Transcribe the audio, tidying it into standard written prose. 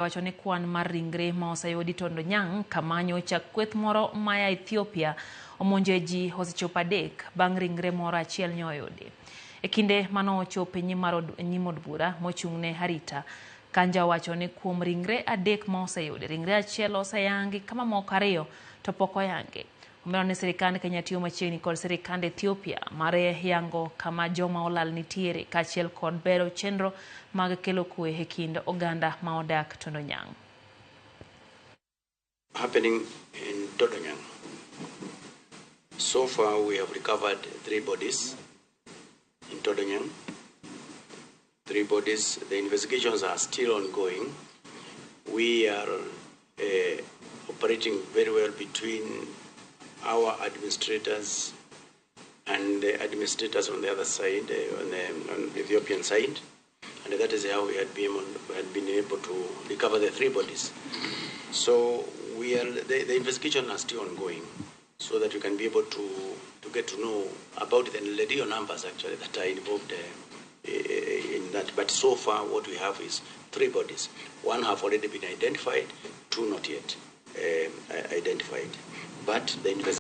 Wacho ni kwan mar ringre ma oseyudi Tondonyang' kamanyo chak kweth moro maya Ethiopia omonje ji osechopo 3 bang' ringre moro achiel nyoyudi. E kinde mano ochopo e nyim od bura mochung'ne arita, Kanja owacho ni kuom ringre 3 ma oseyudi, ringre achiel oseyangi ka mamoko 2 to pok oyangi. Omedo ni sirikand Kenya tiyo machiegni kod sirikand Ethiopia mar yango kama joma olal nitiere kaachiel kod bero chenro mag kelo kwe e kind oganda ma odak Tondonyang'. Happening in Todonyang. So far we have recovered 3 bodies in Todonyang. 3 bodies. The investigations are still ongoing. We are operating very well between our administrators and the administrators on the other side, on the Ethiopian side, and that is how we had been able to recover the 3 bodies. So the investigation is still ongoing, so that we can be able to get to know about the real numbers actually that are involved in that. But so far what we have is 3 bodies. 1 have already been identified, 2 not yet identified. But the investigation